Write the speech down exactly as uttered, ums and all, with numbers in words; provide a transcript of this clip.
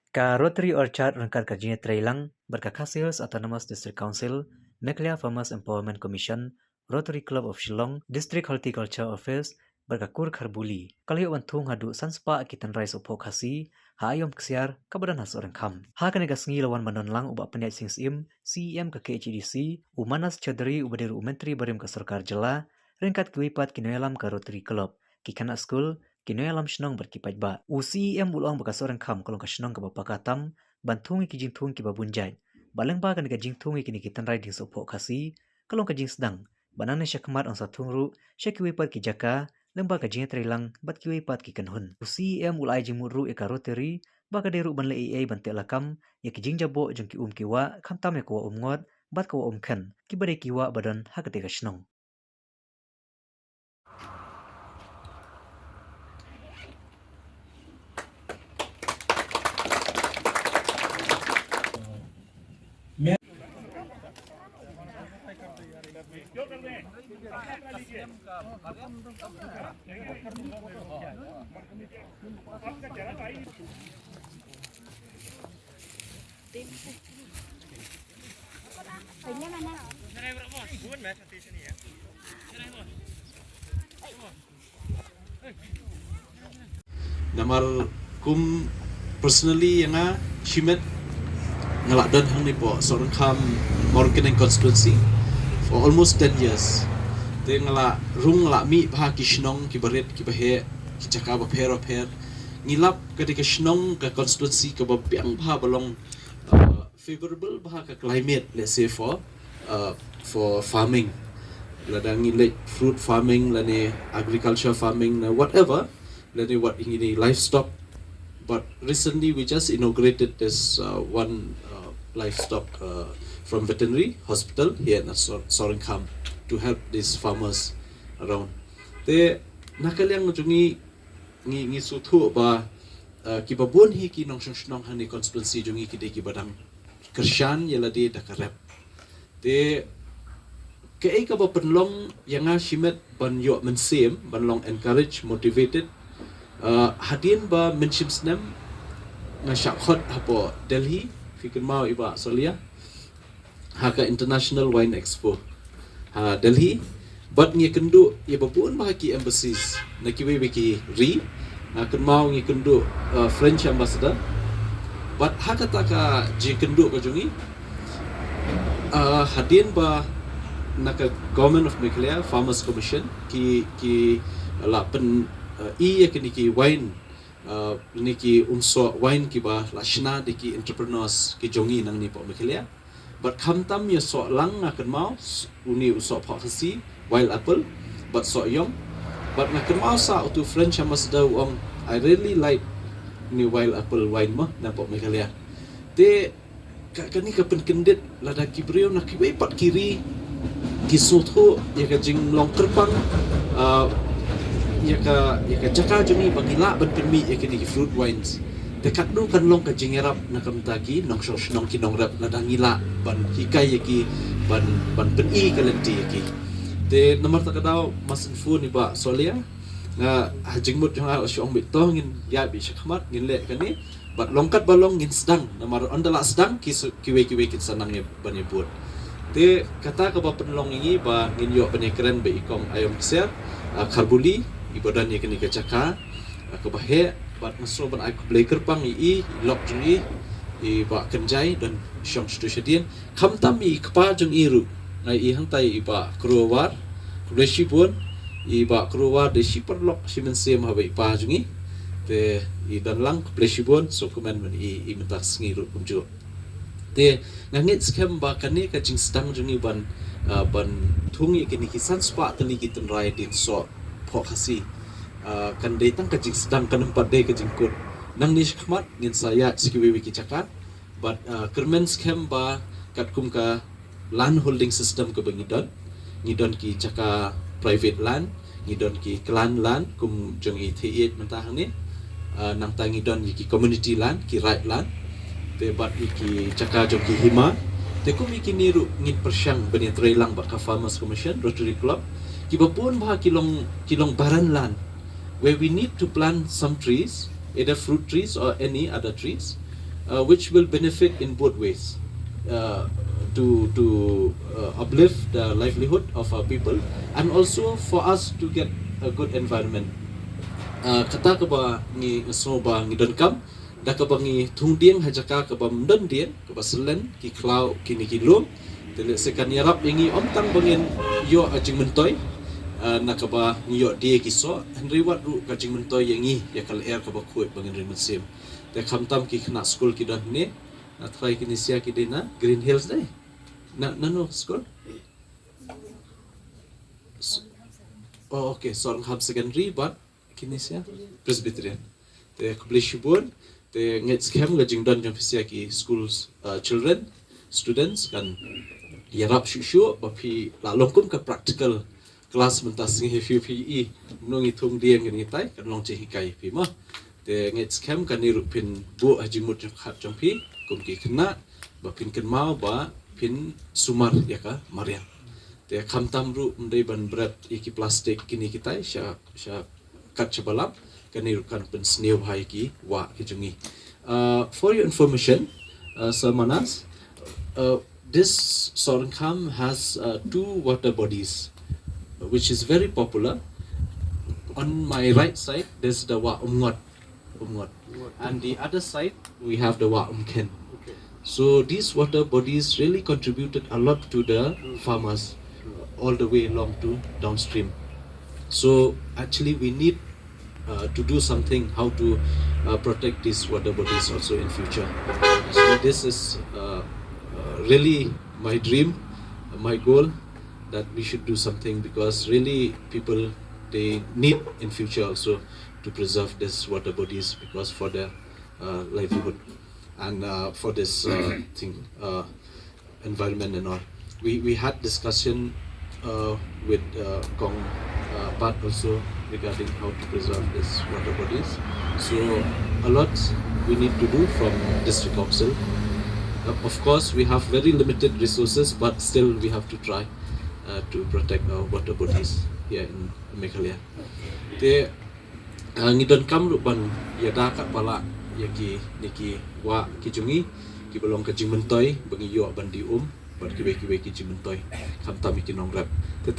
Ka Rotary Orchard ryngkat ka jingïatreilang bad ka Khasi Hills Autonomous District Council, Meghalaya Farmers Empowerment Commission, Rotary Club of Shillong, District Horticulture Office bad ka Kur Kharbuli, ka la ïoh ban thung haduh san spah ki tynrai sohphoh Khasi ha aïom ksiar kaba don ha Sohryngkham. Ha kane ka sngi la wan ban don lang u Bah Pynïaid Sing Syiem, C E M ka K H A D C, u Manas Chaudhary uba dei ruh u Myntri barim ka Sorkar Jylla, ryngkat kiwei pat ki nongïalam ka Rotary Club, ki khynnah skul, ki nongïalam shnong bad ki paidbah. U C E M u la ong ba ka Sohryngkham ka long ka shnong kaba paka tam ban thung ïa ki jingthung kiba bun jait. Bad lyngba kane ka jingthung ïa kine ki tynrai dieng sohphoh Khasi, ka long ka jingsdang ba nangne shakhmat yn sa thung ruh sha kiwei pat ki jaka lyngba ka jingïatreilang bad kiwei pat ki kynhun. U C E M u la ai jingmut ruh ïa ka Rotary ba ka dei ruh ban leh ei ei ban teh lakam ïa ki jingjaboh jong ki um ki wah, khamtam ïa ka wah Umngot bad ka wah Umkhen, kiba dei ki wah ba don ha katei ka shnong. Namar kum personally ïa nga, shimet nga la don hangne hapoh Sohryngkham Mawryngkneng constituency for almost ten years. Te nga la rung, nga la mih bha ki shnong kiba rit kiba heh, ki jaka bapher bapher. Ngi lap ka dei ka shnong, ka constituency kaba biang bha, ba long, uh, favorable bha ka climate, let's say, for, uh, for farming. Lada ngi leh fruit farming lane agriculture farming ne whatever, lane wat ngi ni livestock. But recently we just inaugurated this, uh, one, uh, livestock, uh, from veterinary hospital here in Sor- Sohryngkham to help these farmers around. Te na ka liang jong ngi, ngi, ngi sngewthuh ba, uh, kiba bun hi ki nongshong shnong ha kane constituency jong ngi ki dei kiba dang kyrshan ïa lade da ka rep. Te kaei kaba pynlong ïa nga shimet ban ïoh mynsiem, ban long encourage, motivated, uh, hadien ba mynshem snem nga shah khot hapoh Delhi, phi kynmaw i Bah Solia, ha ka International Wine Expo ha Delhi. Bad ngi kynduh ïa ba bun bha ki embassies na kiwei kiwei ki ri. Nga kynmaw ngi kynduh, uh, French ambassador. Bad ha kata ka jingkynduh ka jong ngi, uh, hadien ba na ka Government of Meghalaya Farmers Commission ki, ki la pyn, uh, i ïa kine ki wine, uh, kine ki umsoh wine kiba la shna da ki entrepreneurs ki jong ngi nangne hapoh Meghalaya. Bad khamtam ïa soh lang, nga kynmaw s- une u sohphoh Khasi, wild apple, bad soh ïong. Bad nga kynmaw sa utu French ambassador u ong, "I really like une wild apple wine mo, na hapoh Meghalaya." Te ka, kane ka pynkyndit lada ki briew na kiwei pat ki ri ki sngewthuh ïa ka jinglong kyrpang, uh, ïa ka, ïa ka jaka jong ngi ba ngi lah ban pynmih ïa kine ki fruit wines. Te katno kan long ka jingïarap na ka bynta ki nongshong shnong ki nongrep lada ngi lah ban hikai ïa ki, ban, ban pyni ka lynti ïa ki. Te namar kata ka daw, mar syn phone i Bah Solia, nga ha jingmut jong nga nga ong beit to ngin ïa beit shakhmat ngin leh kane. Bad long katba long ngin sdang, namar ynda la sdang ki su- kiwei kiwei kin sa nang ïa ban ïa bud. Te kata kaba pynlong ïa ngi ba ngin ïoh ban ïa kren bad i Kong Aiom Ksiar, uh, Kharbuli, iba don ïa kane ka jaka, uh, kaba heh. Bad nga sngew ban ai khublei kyrpang ïa i, i lok jong i, i Bah Kynjai, don shong shatu shadien. Khamtam i kpa jong i ruh, nga i hangtai i Bah Kruwar, khublei shibun. I Bah Kruwar dei shi paralok shi mynsiem haba i pa jong i. Te i don lang, khublei shibun, sngewkmen ban i, i mynta ka sngi ruh kumjuh. Te nga ngeit skhem ba kane ka jingsdang jong i ban, ah, ban thung ïa kine ki san spah tylli ki tynrai dieng sohphoh Khasi, ah, kan dei tang ka jingsdang, kan ym pat dei ka jingkut. Nangne shakhmat ngin sa ïaid sha kiwei kiwei ki jaka. Bad, uh, kyrmen skhem ba katkum ka land holding system kaba ngi don, ngi don ki jaka private land, ngi don ki clan land kum jong i Theieit mynta hangne. Uh, nangta ngi don ïa ki community land, ki right land. Te bad ïa ki jaka jong ki hima. Te kum ïa kine ruh ngin pyrshang ban ïatreilang bad ka Farmers Commission, Rotary Club, kiba bun bha ki long, ki long barren land, where we need to plant some trees, either fruit trees or any other trees. uh, which will benefit in both ways, uh, to to uh, uplift the livelihood of our people and also for us to get a good environment. Uh, kata kaba ngi sngew ba ngi donkam da kaba ngi thung dieng ha jaka kaba ym don dieng, kaba selen ki khlaw kine ki lum. Te lehse kan ïarap ïa ngi ym tang ba ngin ïoh ka jingmyntoi, uh, na kaba ngi ïoh die ki soh, hynrei wat ruh ka jingmyntoi ïa ngi ïa ka lyer kaba khuid ba ngin ring mynsiem. Te khamtam ki khynnah skul ki don hangne, na trai kine sia ki dei na Green Hills dei. Na, nano skul? S-, oh, okay, Sohryngkham Secondary, but kine sia Presbyterian. Te khublei shibun, te ngeit skhem ka jingdon jong phi sia ki schools, uh, children, students kan ïarap shuh shuh ba phi la long kum ka practical class mynta sngi, phi phi i nong i thung dieng kan ngi tai kan long jinghikai phi ma. Te ngeit skhem kane ruh phin buh ha jingmut jingpyrkhat jong phi kum ki khynnah ba phin kynmaw ba phin sumar ïa ka mariang. Te khamtam ruh ym dei ban bret ïa ki plastik kine ki tai sha sha kat sha balam, kane ruh kan pynsniew bha ïa ki wah ki jong ngi. Uh, for your information, uh, Sir Manas, uh, this Sohryngkham has uh, two water bodies, which is very popular. On my right side, there's the Wah Umngot, Umngot, and the other side we have the Wah Umkhen. So these water bodies really contributed a lot to the farmers, uh, all the way along to downstream. So actually, we need uh, to do something how to uh, protect these water bodies also in future. So this is uh, uh, really my dream, my goal, that we should do something because really people, they need in future also to preserve these water bodies because for their uh, livelihood and uh, for this uh, thing, uh, environment and all. We, we had discussion uh, with uh, Kong uh, Pat also regarding how to preserve these water bodies. So a lot we need to do from district council. Uh, of course, we have very limited resources, but still we have to try uh, to protect our water bodies here in Meghalaya. Te uh, ngi donkam ruh ban ïada katba lah ïa kine ki wah ki jong ngi kiba long ka jingmyntoi ba ngi ïoh ban die um bad kiwei kiwei ki jingmyntoi, khamtam ïa ki nongrep. Te